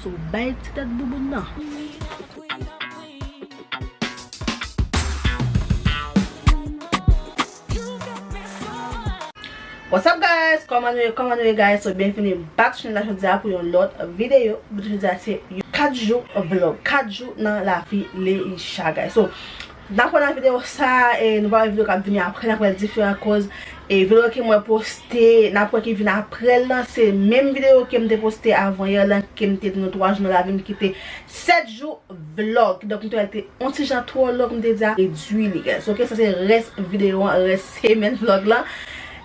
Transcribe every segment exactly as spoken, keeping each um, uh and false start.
So, bay ti tèt bouboun nan. What's up, guys? Kòman nou ye? Kòman nou ye, guys? So, byenvini back to channel la jodi a pou yon lòt videyo. Videyo jodi a se yon kat jou vlog, kat jou nan lavi Leisha, guys. So, n ap wè nan videyo sa, e nou pa wè videyo k ap vini apre, n ap wè l diferan akoz, e videyo ke mwen poste, n ap wè ki vin apre l lan, se menm videyo ke m te poste avan yè lan, ke m te di nou twa jou nan lavi m ki te sèt jou vlog. Donk, m te wè l te yon ti jan twò long, m te di a, redui li, guys. Ok, sa se rès videyo an, rès semèn vlog lan.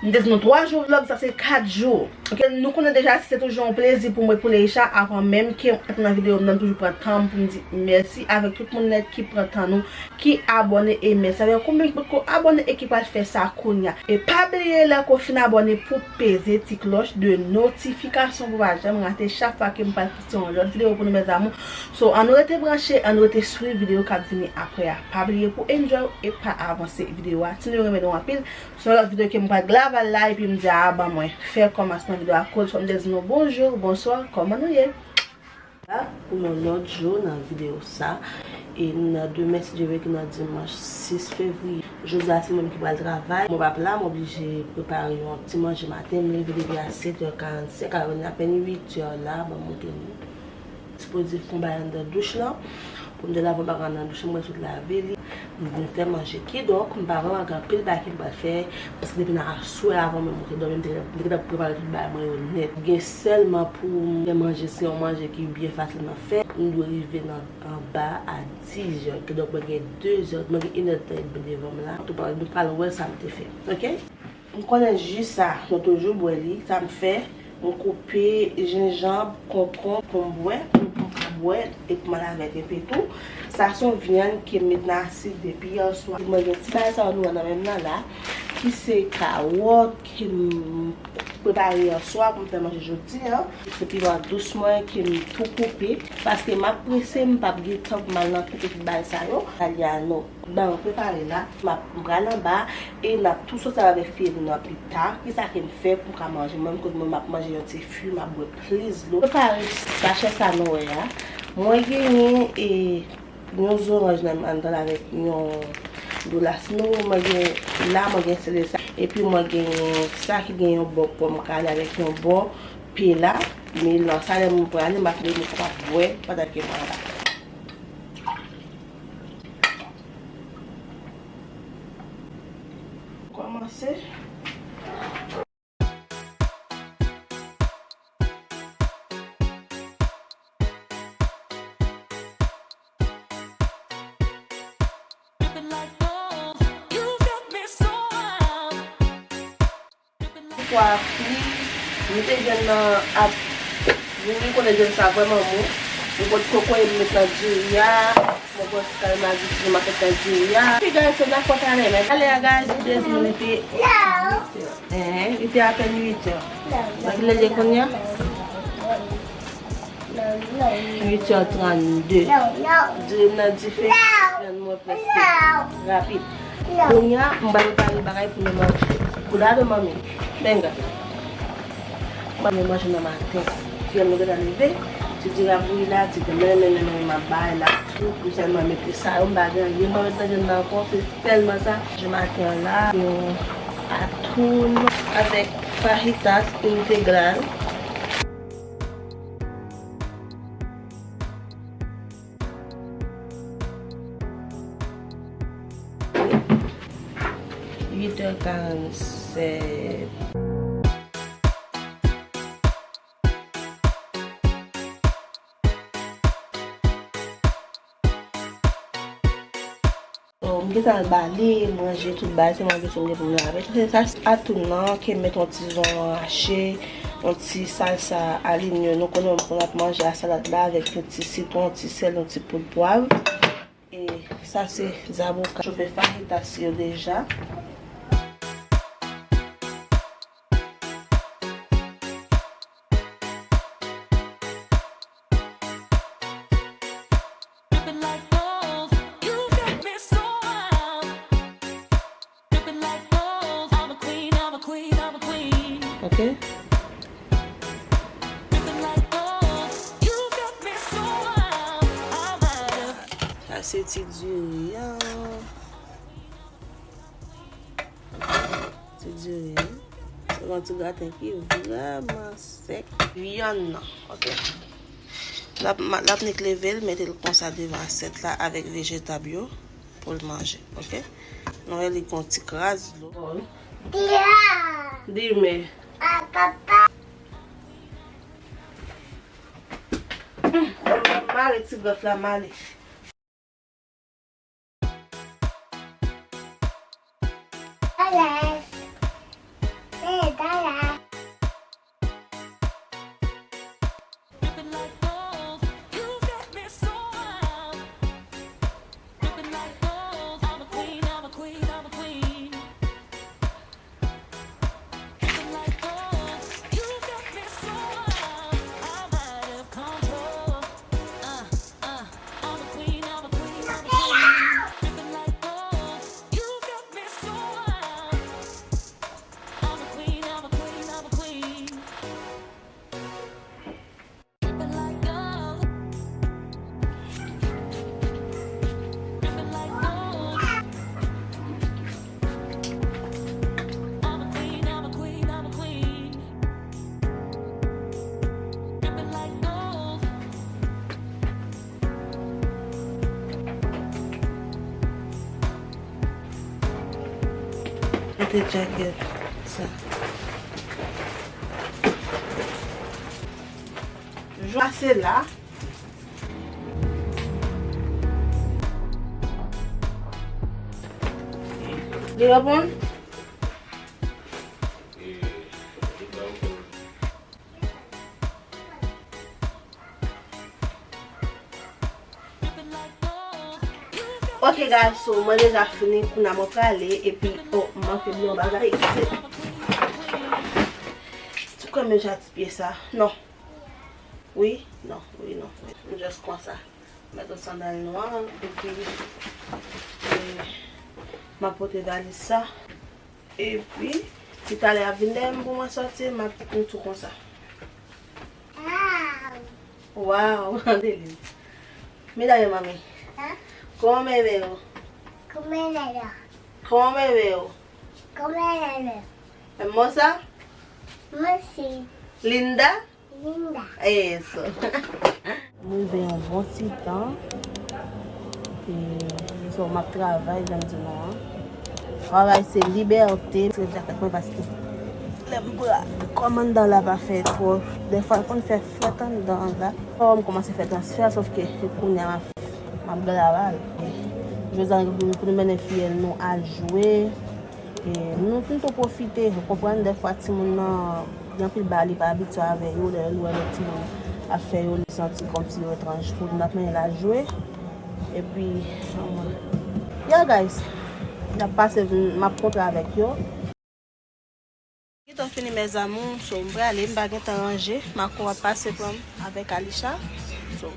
M te di nou twa jou vlog, sa se kat jou. Ok, nou konnen deja, se toujou yon plezi pou mwen, pou Leisha, avan menm ke m antre nan videyo m nan, m toujou pran tan m pou m di mèsi avèk tout moun nèt ki pran tan nou, ki abòne e mèsi avèk konbyen ki potko abòne e ki pral fè sa kounya. E pa bliye lè ke w fin abòne pou peze ti klòch de notifikasyon pou pa janm rate chak fwa ke m pral poste yon lòt videyo pou nou, mes amours. So, ann rete branche, ann rete swiv videyo k ap vini apre a. Pa bliye pou enjoy e pa avanse videyo a. Si nou renmen nou anpil, se yon lòt videyo ke m pral grav la epi m di a ban mwen fè kòmansman videyo a, akoz fò m te di nou bonjou, bonswa, kòman nou ye? La, pou yon lòt jou nan videyo sa. E n nan demen, si Dye vle, ki nan dimanch sis fevriye. Jodi a, se mwen ki pral travay. Mwen p ap la, m oblije prepare yon ti manje maten. M leve depi a sèt è karannsenk, al vin apèn uit è la, ban m montre nou. Sipoze fè yon bagay anndan douch lan. Pou m te lave yon bagay anndan douch lan, mwen sot lave li. M vin fè manje. Kidonk, m pa vrèman gen anpil bagay ke m pral fè, paske depi nan aswè, avan menm mwen te dòmi, m te, m te gentan prepare tout bagay mwen yo nèt. Gen sèlman pou m fè manje, se yon manje ki byen fasilman fèt. M dwe rive nan, anba a diz è. Kidonk, mwen gen dezè, mwen gen inèdtan edmi devan m la. An tou ka, nou pral wè sa m te fè. Ok? M konnen ji sa, nou toujou bwè li. Sa m fè, m koupe jenjanm, konkonm pou m bwè, pou m ka bwè, epi m al avèk enpe tou. Sa se yon vyann ke m met nan asid depi yè swa. Mwen gen ti bagay sa yo nou wè nan men m nan la, ki se kawòt, ke m prepare yè swa pou m fè manje jodi a. Se piman dous mwen ke m tou koupe, paske m ap prese, m p ap gen tan pou m al nan koupe tout bagay sa yo. Italiano. Ban yo prepare la, m ap, m pral anba e n ap tou soti avèk fiye nou nan pita. Kisa ke m fè pou m ka manje? Mwen menm, kote mwen, m ap manje yon ti fwi, m ap bwè plis dlo. Prepare sachè sa nou wè a. Mwen genyen e yon zoranj nan men m anndan l avèk yon dlo lasino. Mwen gen la, mwen gen sele sa. Epi mwen genyen sa ki gen yon bò pòm kale avèk yon bò pela. Men nan sa lè mwen prale, m ap, mwen kapab bwè pandan ke mwen anba. Kòmanse. Pwa fri, m te jwenn nan ap, vin konnen jwenn sa vrèman mou. M pot kokoye m met nan diri a. Mwen pran ti kal magi, ti tomat nan diri a. Pi guys, se nan kont ale men. Ale a guys, li te di m li te, eh, li te apèn uit è. Mwen ki lè l ye kounye a? Uit è trannde. Diri m nan dife, vyann mwen prèske rapid. Kounye a, m pral prepare bagay pou nou manje. Koudado, manmi. Venga. M pral manje nan maten. Fiyèl nou gentan leve. Ti diri a bouyi la, ti men, men, men, men, m ap bay la tou. Pou sèlman mete sa yo, m pa gen anyen mwen met nan vyann nan ankò, se sèlman sa. Manje maten an la, yon atoun avèk fajitas integral. Uit è karannsèt. So, m gentan al bale, manje tout bagay, se manje sou m gen pou m lave. Se sa, atoun nan, ke m met yon ti zonyon hache, yon ti salsa alinyo. Nou konnen m konn ap manje a salad la avèk yon ti sitwon, yon ti sèl, yon ti poud pwav. E sa se zaboka. Chofe fajitas yo deja. Ok. Se ti diri an. Ti diri an. Se yon ti graten ki vrèman sèk. Vyann nan, ok. L ap, ma-, l ap nik leve l, mete l konsa devan asyèt la avèk vejetab yo pou l manje, ok? Nou wè li gon ti kras dlo. Dime. Hum, mare ti grèf la, mare. Mete djagèt sa. Jwa se la. Li reponn? Ok guys, so mwen deja fini, kounye a mwen prale, epi, oh, m manke bliye yon bagay, se ti krèm yo ja ti pye sa. Non. Wi, non, wi, non. M just konsa. Met yon sandal nwa, epi, e, m ap pote valiz sa. Epi, si talè ap vin dèyè m pou mwen sòti, m ap, m tou konsa. Wow, Adeline. Medam e manmi. Hein? Como me veo? ¿Cómo me veo? Como me veo? ¿Cómo me veo? Hermosa? Hermosa. Linda? Linda. Eso. Mwen rive yon bon ti tan. E, so, m ap travay, jan m di nou an. Travay se libète. Tire djakèt mwen paske lè m pran kòm anndan la pa fè twò. Dèfwa l konn fè frèt anndan la. Fò m kòmanse fè transfè, sòf ke kounye a m ap, m ap travay. Jodi a, pou nou mennen fiyèl nou al jwe. E nou, nou tou pwofite, ou konprann, dèfwa timoun nan, gen anpil bagay li pa abitye avè yo, lè l wè lòt timoun ap fè yo, li santi kòmsi yo etranj. Pou nou ap mennen l al jwe. Epi, um, yeah guys, n ap pase, m ap kontre avèk yo. Gentan fini mes amours, so m prale, m pa gentan ranje, Marco ap pase pran m avèk Alisha. So,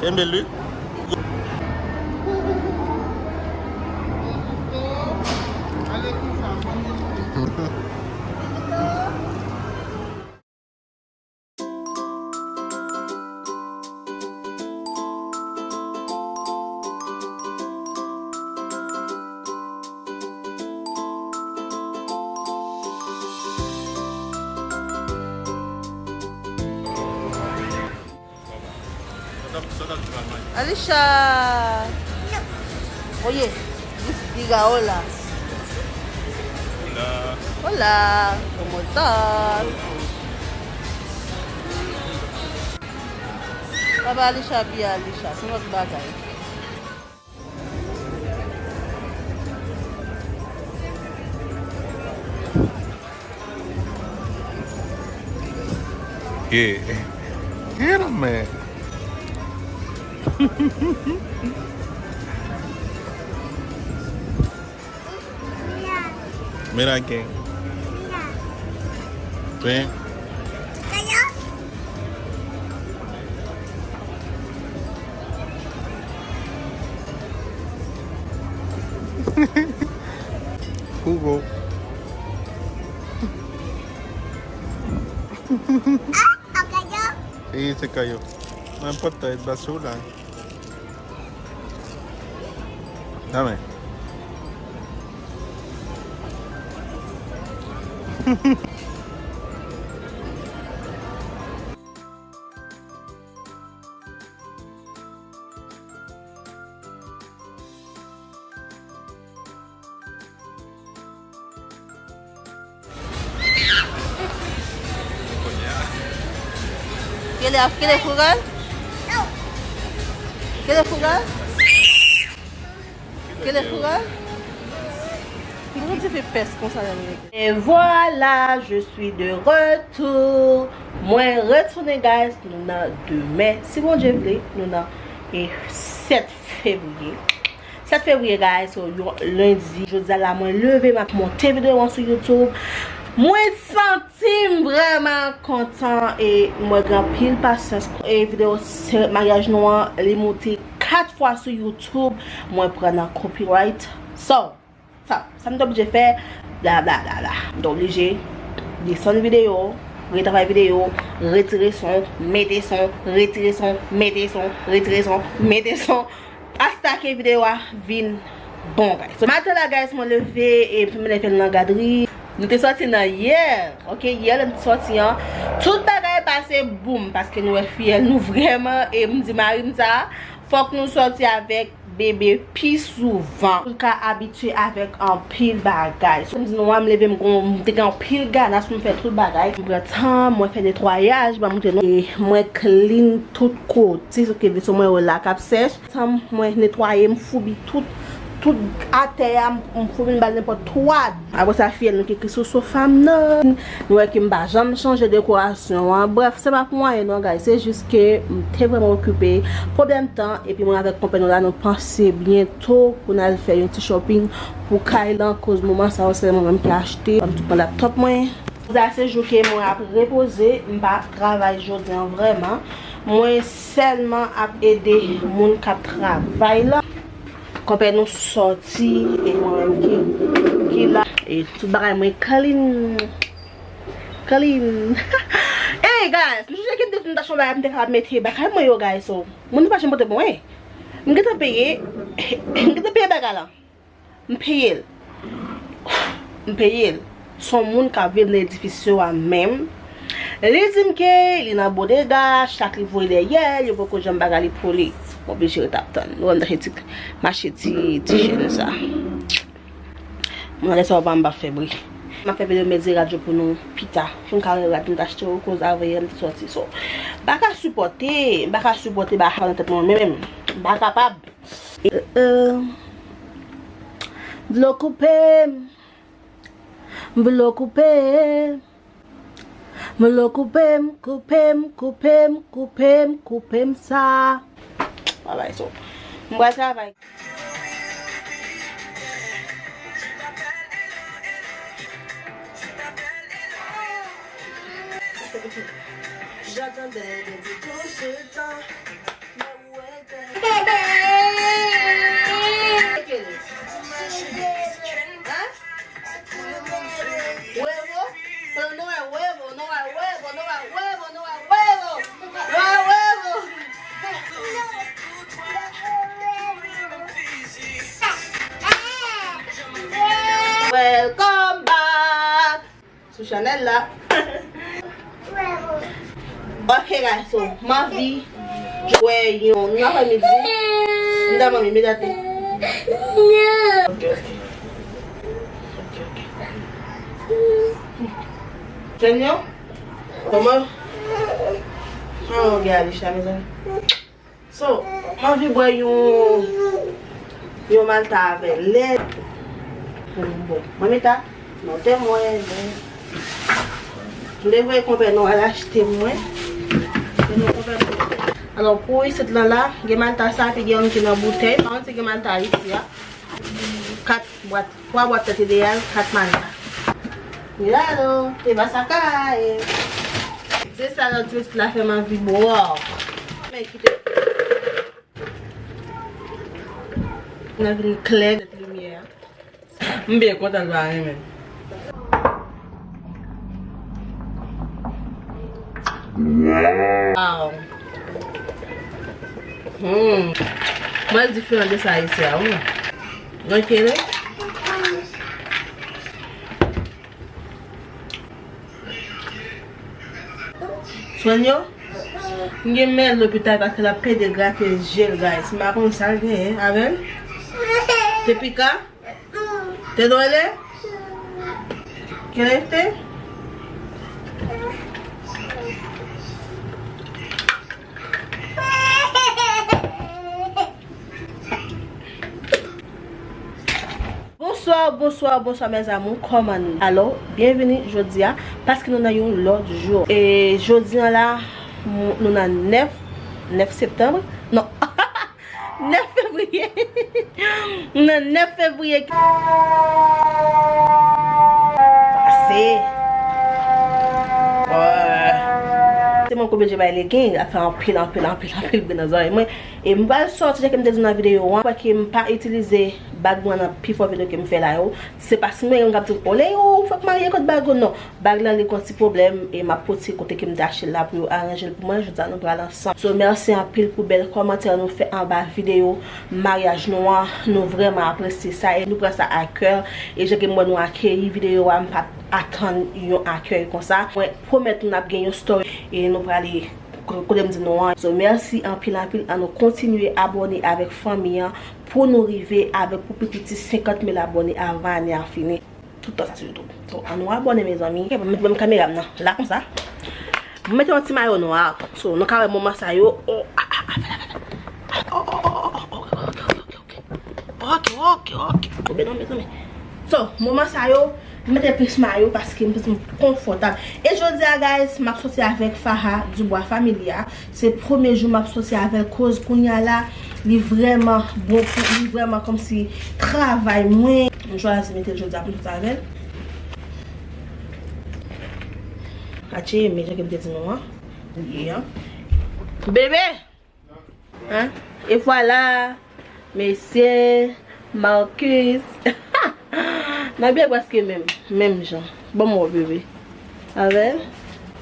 Emily. Alisha! Oye, diga hola. Hola. Hola, ¿cómo estás? Papa Alisha, pi Alisha, se lòt bagay. Yeah. Get him, man. Mira aquí. Ven. Jugó. Sí, se cayó. No importa, es basura. Dame. ¿Qué le, qué le jugar? ¿Qué le jugar? ¿Qué le jugar? Mwen te fè pès konsa nan mwen. Et voilà, je suis de retour. Mwen retounen, guys. Nou nan demen, si Bondye vle, nou nan e, sèt fevriye. Sèt fevriye, guys, so, yon lendi. Jodi a la, mwen leve, m ap monte videyo an sou YouTube. Mwen santi m vrèman kontan e mwen gen anpil pasyans. E videyo se maryaj nou an, li moute kat fwa sou YouTube. Mwen pran nan copyright. So, sa, sa m te oblije fè, bla, bla, bla, bla. M te oblije desann videyo, retravay videyo, retire son, mete son, retire son, mete son, retire son, mete son. Hasta ke videyo a vin bon, guys. So, maten la, guys, mwen leve e m fè m leve nan gadri. Nou te sòti nan yè, ok, yè lè m te sòti an. Tout bagay pase boum, paske nou wè fiyèl nou vrèman, e m di mari m sa, fòk nou sòti avèk bebe pi souvan. Pou l ka abitye avèk anpil bagay. So, m di nou, m leve, m gon, m te gen anpil ganas pou m fè tout bagay. M pran tan, mwen fè netwayaj, ban m montre nou. E mwen clean tout kote, so ke veso mwen yo la k ap sèch. Tan mwen netwaye, m foubi tout, tout atè a, m, m foubi m ba l nenpòt twa. Apre sa, fiyèl nou ki ekri sou sofa m nan. Nou wè ke m pa janm chanje dekorasyon an. Brèf, se pa pou anyen non, guys. Se jis ke m te vrèman okipe. Pwoblèm tan, epi mwen avèk konpè nou la, nou panse byento pou n al fè yon ti shopping pou kay lan, koz moman sa yo, se mwen menm ki achte. Ban m tou pran laptop mwen. Jodi a se jou ke mwen ap repoze, m pa ap travay jodi an vrèman. Mwen sèlman ap ede moun k ap travay la. Konpè nou sòti, e mwen menm ki, ki la. E tout bagay mwen clean. Clean. Hey, guys, m sonje ke m te fin ta chonbay, m te ka mete bagay mwen yo, guys, so. Moun yo pa janm pote bon, eh. M gentan peye, m gentan peye bagay la. M peye l. M peye l. Se yon moun k ap viv nan edifis yo a menm. Li di m ke li nan bodega, chak li voye dèyè l, yo poko janm bagay li pou li. M oblije ret ap tann. Nou wè m t achte ti, m achte ti, ti chèn sa. Mwen lè sa w pa m pa fè bri. M ap fè videyo mezi rad yo pou nou pita. Pou m ka wè rad m t achte yo, koz avril m te sòti. So, m pa ka sipòte, m pa ka sipòte bagay nan tèt mwen menm. M pa kapab. Eh, eh. Dlo koupe m. Dlo koupe m. Dlo koupe m, koupe m, koupe m, koupe m, koupe m sa. Travay so. M pral travay. J'attendais depuis tout ce temps. Hein? Huevo? Pero no es huevo, no es huevo, no es huevo, no es huevo, no es huevo. Welcome back sou chanèl la. Ok guys, so m anvi jwe yon, yon aprèmidi. M ta manmi, me date. Ok, ok. Ok, ok. Jwenn yo? Kòman? Kòman w gen Alisha, mezanmi? So, m anvi bwè yon, yon malta avè lèt. Bon, bon. Manmi ta, non, te mwen, men. M te voye konpè nou al achte mwen. Te nou konpè nou. Alò, pou isit lan la, gen malta sa, epi gen yon ki nan boutèy. Pa konn si gen malta isi a. Kat bwat, twa bwat tèt ideyal, kat malta. Milano, te va saka, e. Se sa nan twist la fè m anvi bwè. Men kite. Nan vin klè nèt limyè a. M byen kontan l pa renmen. Wow. Hmm. Mwen diferan de sa isi a, wi. Ok, wi. Swen yo? M gen men lopital paske l ap pede grate je l, guys. M pa konn sa l genyen avè l. Te pika? Te dwele? Kele te? Bonswa, bonswa, bonswa, mes amours, kòman nou? Alò, byenvini jodi a, paske nou nan yon lòt jou. E jodi a la, m-, nou nan nèf, nèf septanm, non, nèf fevriye. Nou nan nèf fevriye. Pase. Wè. Se mwen k oblije bay lekin, ap fè anpil, anpil, anpil, anpil bri nan zòrèy mwen. E m pral sòti, jan ke m te di nan videyo an, kwè ke m pa itilize bag mwen nan pifò videyo ke m fè la yo. Se pa si mwen menm k ap di, "Ole, ou fèk marye kot bag ou?" Non. Bag la, li gon ti pwoblèm, e m ap pote kote ke m te achte l la pou yo aranje l pou mwen. Jodi a, nou pral ansanm. So, mèsi anpil pou bèl kòmantè nou fè anba videyo maryaj nou an. Nou vrèman apresye sa e nou pran sa a kè. E jan ke m wè nou akeyi videyo a, m pa t atann yon akèy konsa. Mwen pwomèt nou n ap gen yon story e nou prale ko-, kote m di nou an. So, mèsi anpil, anpil. Ann nou kontinye abòne avèk fanmi an pou nou rive avèk pou pi piti senkant mil abòne avan ane a fini. Tout tan sa sou YouTube. So, ann nou abòne, mezanmi. Ok, mwen met menm kamera m nan la konsa. Mwen mete yon ti mayo nwa. So, nou ka wè moman sa yo. Oh, ah, ah, ah, fè la, fè la. Oh, oh, oh, oh, oh, ok, ok, ok, ok, ok. Ok, ok, ok. Tonbe non, mezanmi. So, moman sa yo, m mete plis mayo paske m santi m konfòtab. E jodi a, guys, m ap soti avèk Faha Dubois Familia. Se premye jou m ap soti avè l, koz kounye a la, li vrèman bon pou, li vrèman kòmsi travay mwen. M chwazi mete l jodi a pou m soti avè l. Atche, men jan ke m te di nou an. Yeah. Bebe! Hein? E vwala, mesye, Marcus. N abye prèske menm, menm jan. Ban m wè w, bebe. Avè?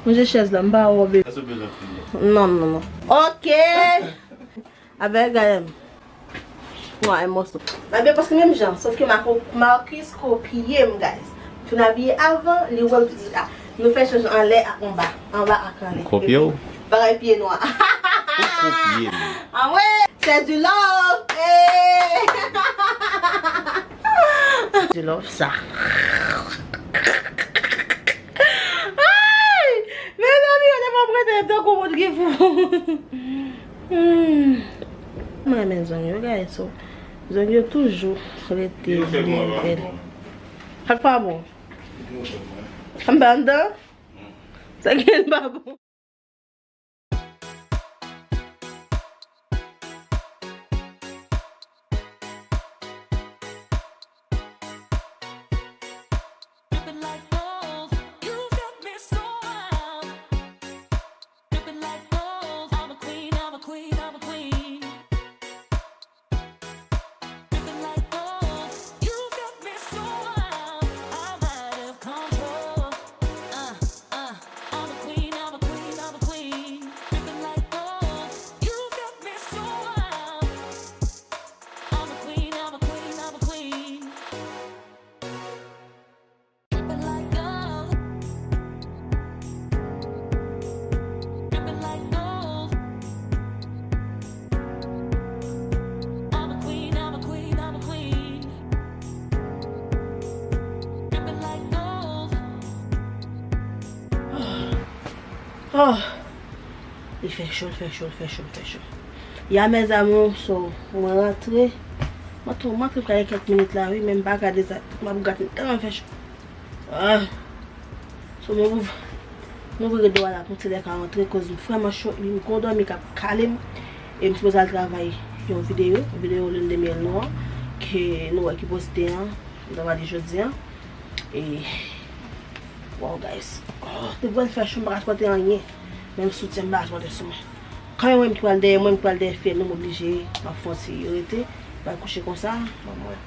Ranje chèz la, m pa wè w, bebe. Èske w bezwen pliye? Non, non, non. Ok. Avè, gade m. Mwen, yon mòso. N abye prèske menm jan, sòf ke Marco-, Marcus kopye m, guys. Pou n abiye avan, li wè m, li di, ah, nou fè chanj anlè ak anba. Anba ak anlè. Kopye w? Bagay pye nwa. Ou kopye m. Ah ouais, c'est du love. Eh. Du love, sa. Ay! Mezanmi, yo te pran prete tankou moun ki fou. Hmm. Mwen renmen zong yo, guys, so. Zong yo toujou rete byen bèl. Sa k pa bon? Sa m pa anndan? Sa gen pa bon? Oh! Li fè cho, li fè cho, li fè cho, li fè cho. Ya, mes amours, so, mwen rantre. Mwen tou, mwen rantre pou kèk minit la, wi, men m pa gade sa. M ap gade, tèlman fè cho. Ah! So, mwen ouvri, mwen ouvri rido a la pou m ti lè ka rantre, koz m vrèman cho, m gon dòmi k ap kale m. E m sipoze al travay yon videyo, videyo lune de miel nou an, ke nou wè ki poste an, m ta pale jodi an. E, wow, guys. Oh, depi wè l fè cho, m pa ka sipòte anyen. Menm soutyen, m pa ka sipòte sou mwen. Kanmenm, mwen ki pral dèyè, mwen ki pral dèyè fè nou, m oblije, m ap fè yon ti rete, m al kouche konsa, bon, mwen.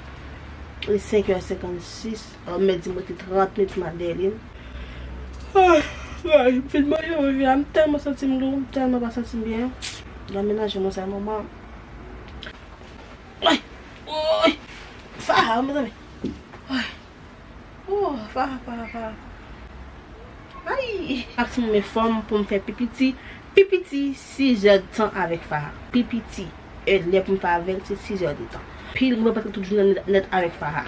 Li senk è senkannsis, an m mèt di m rete trant minit m al dèyè li. Ah, ay, m fin manje, mwen vin, m tèlman santi m lou, m tèlman pa santi m byen. Nan menaj mwen sa, manman. Ay, oy, Faha, mezanmi. Ay. Oh, Faha, Faha, Faha. Ay! Maksimòm efò m pou m fè pi piti, pi piti sizè de tan avèk Faha. Pi piti, e lè pou m fè avè l, se sizè de tan. Pil mwen pase tout jounen nèt, nèt avèk Faha.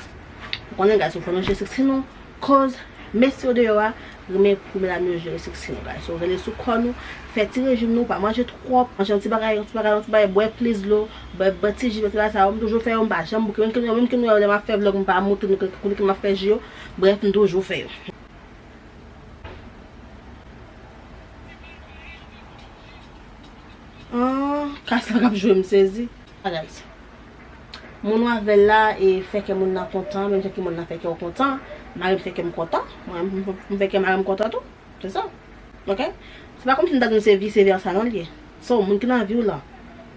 Ou konnen, guys, ou fò nou jere seksi nou, koz mesye yo deyò a renmen pou medam yo jere seksi nou, guys. So, rele sou kò nou, fè ti rejim nou, pa manje twòp, manje yon ti bagay, yon ti bagay, yon ti bagay, bwè plis dlo, bwè, bwè ti ji, bwè ti bagay sa yo, m toujou fè yo, m pa janm bouke, menm ke nou, menm ke nou wè lè m ap fè vlòg, m pa montre nou ke, kote ke m ap fè ji yo, brèf, m toujou fè yo. Ah, kas la k ap jwe m sezi. Ah, guys. Moun w avè l la, e fè kè moun nan kontan, menm jan ke moun nan fè kè w kontan. Mari m fè kè m kontan. Mwen, m, m fè kè mari m kontan tou. Se sa. Ok? Se pa kòmsi m ta di w se vice versa non l ye. So, moun ki nan vi w lan,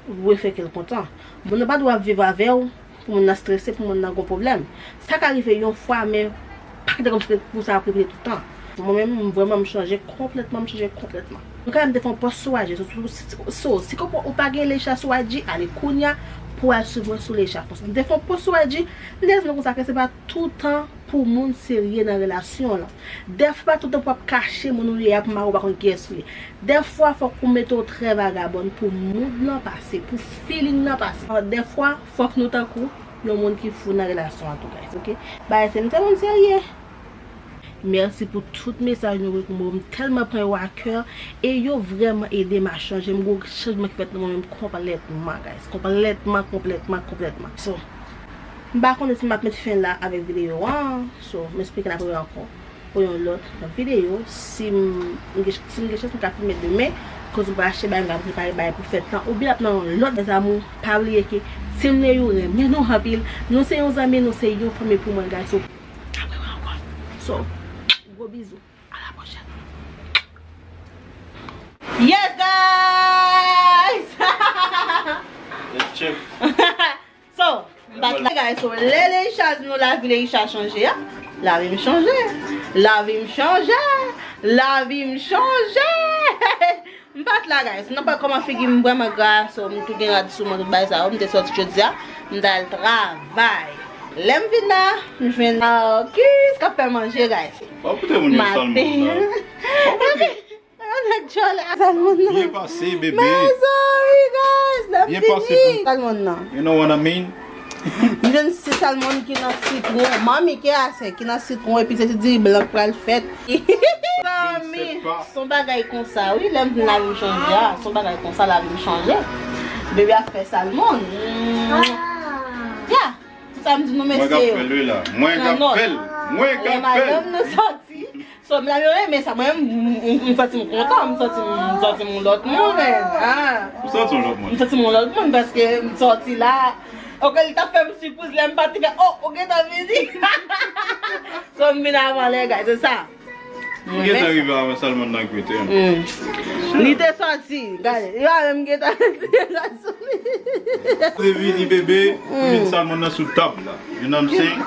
ou dwe fè ke l kontan. Moun nan pa dwe ap viv avè w pou moun nan strese, pou moun nan gon pwoblèm. Sa ka rive yon fwa, men pa kite kòmsi pou sa ap repete tout tan. Mwen menm, m vrèman, m chanje konplètman, m chanje konplètman. Mwen kanmenm te fè yon pòs sou I G, so, so, so, si ou pa gen Leisha sou I G, ale kounya pou al swiv mwen sou Leisha François. M te fè yon pòs sou I G, m te di nou konsa ke se pa tout tan pou moun serye nan relasyon lan. Dèfwa pa tout tan pou ap kache moun ou ye a pou mari w pa konn kiyès ou ye. Dèfwa fòk ou mete w trè vagabòn pou mood lan pase, pou feeling lan pase. Dèfwa fòk nou tankou yon moun ki fou nan relasyon an tou, guys, ok? Bagay se m se moun serye. Mèsi pou tout mesaj nou voye pou mwen. M tèlman pran yo a kè e yo vrèman ede m a chanje. M gon chanjman ki fèt nan mwen menm konplètman, guys. Konplètman, konplètman, konplètman. So, m pa konnen si m ap met fen la avèk videyo an. So, m espere n ap rewè ankò pou yon lòt videyo. Si m, m gen, si m gen chans, m ka filme demen. Koz m pral achte bagay, m ka prepare bagay pou fèt lan. Oubyen ap nan yon lòt, mes amours, pa bliye ke Team Neyou renmen nou anpil. Nou se yon zanmi, nou se yon fanmi pou mwen, guys. So, n ap rewè ankò. So, gwo bizou. À la prochaine. Yes, guys! So, m bat la, guys. So, lè Leisha di nou lavi Leisha chanje a. Lavi m chanje. Lavi m chanje. Lavi m chanje. M bat la, guys. Nan pa kòman figi m vrèman gra, so m tou gen rad sou mwen, tout bagay sa yo. M te sòti jodi a, m t al travay. Lè m vin la, m jwenn Marcus k ap fè manje, guys. Pa koute moun yo salmon sa. Pa koute. Nèg djòlè salmon nan. Byen pase, bebe. Mezanmi, guys, n ap vini. Salmon nan. You know what I mean? M jwenn si salmon ki nan sitwon. Manmi ke asè, ki nan sitwon, epi se ti diri blan k pral fèt. Mezanmi, se yon bagay konsa, wi, lè m vin lavi m chanje a, se yon bagay konsa lavi m chanje. Bebe ap fè salmon. Mm. Yeah. Sa m di nou mesye yo. Mwen k ap fè l, wi, la. Mwen k ap fè l. Mwen k ap fè l. Madanm nou sòti. So, medam yo renmen sa. Mwen, m, m, m santi m kontan, m santi m, m santi m yon lòt moun, men, ah. Ou santi w lòt moun? M santi m yon lòt moun paske m sòti la. Ok, li t ap fè m sipriz lè m pati fè, oh, ou gentan vini. So, m vin avan lè, guys, se sa. Ou gentan rive avan salmon nan kwit, wi. Mm. Li te sòti, gade, li pa menm gentan. Te vini, bebe, m vin salmon nan sou tab la. You know what I'm saying?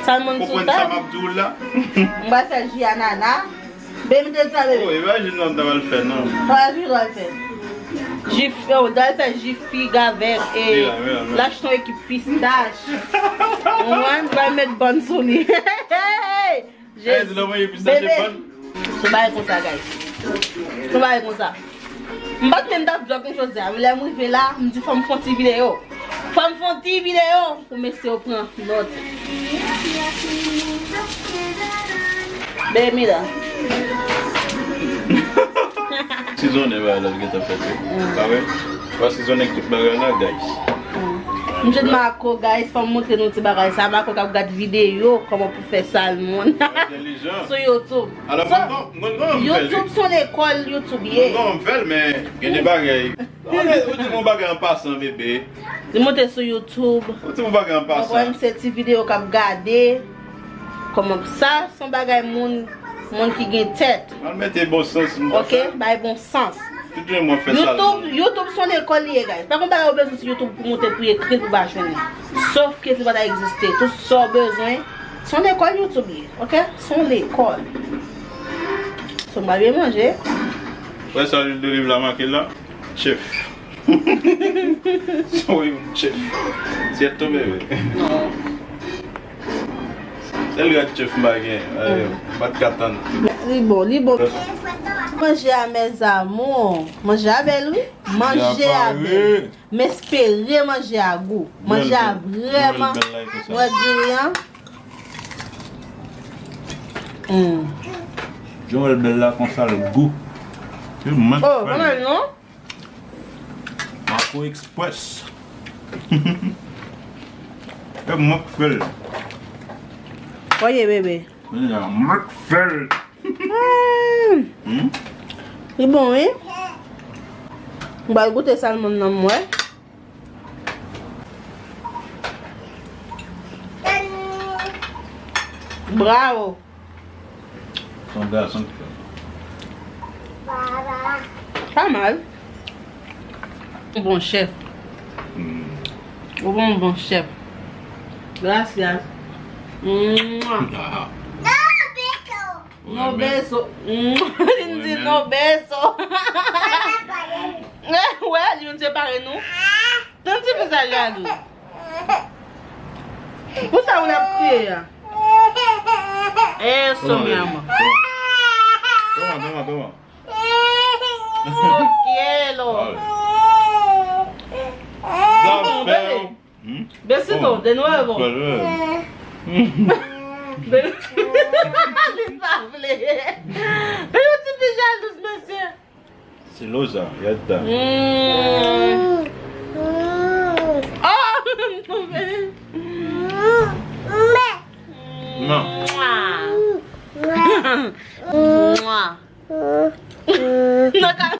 Salmon sou tab. Konprann sa m ap di w la? M pral fè ji anana. Bebe, m te di sa, bebe. Oh, imajine sa m ta pral fè, non. Sa ki w pral fè? Ji f-, oh, w pral fè ji fig avèk, e, l achte yon ekip pistach. Ou konprann? M pral met bòn sou li. Hey, hey, hey! Jezi. Bebe. Se yon bagay konsa, guys. Se yon bagay konsa. M pa t menm t ap vlog nou jodi a. Lè m rive la, m di fò m fè yon ti videyo. Fò m fè yon ti videyo pou mesye yo pran nòt. Bebe, mira. Sizonnen bagay la gentan fèt wi. Pa vre? Pa sizonnen tout bagay la, guys. M jwenn Marco, guys, fò m montre nou ti bagay sa. Marco k ap gad videyo, kòman pou fè salmon sou YouTube. Alò, mwen, mwen, mwen, mwen, YouTube se yon lekòl YouTube ye. Mwen, mwen, mwen, men gen de bagay. Ou di m yon bagay an pasan, bebe. Li monte sou YouTube. Ou di m yon bagay an pasan. Konprann, se ti videyo k ap gade. Kòman sa, se yon bagay moun, moun ki gen tèt. Al mete bon sans, m pa fè. Ok, bay bon sans. Tout moun fè sa. YouTube, YouTube se yon lekòl li ye, guys. Pa gen bagay ou bezwen sou YouTube pou monte, pou ekri, pou pa jwenn li. Sòf ke si pa ta egziste, tout sa w bezwen, se yon lekòl YouTube li ye, ok? Se yon lekòl. So, m pa byen manje. Wè sa lwil doliv la make la? Chef. Wi, chef. Syèt tonbe, wi. Non. Sèl rad chef m pa gen. Ay, m pa t ka tann. Li bon, li bon. Manje a, mes amours. Manje a bèl, wi. Manje a bèl. M espere manje a gou. Manje a vrèman. Mwen di wi, an. Mm. Jan w wè l bèl la konsa, l gou. Se mwen k fè l. Oh, pa mal, non? Marco Express. Se mwen k fè l. Oye, bebe. Mwen k fè l. Mm. Hmm? Li bon, wi. M pral goute salmon nan, m wè. Bravo. Se yon gason ki fè. Pa mal. Bon chèf. Mm. Ou bon, bon chèf. Gracias. Mwah. Ah. No beso. Li di no beso. Wè, li menm separe nou. Tann ti fi sa jalou. Pou sa ou l ap kriye a? Eso, mi amor. Toma, toma, toma. No quiero. Zafè. Hmm? Besito, de nuevo. Li pa vle. Men yon ti fi jalou, mesye. Celosa, ya está. Mm. Oh! Non. Mwah. Mwah. Nan ka-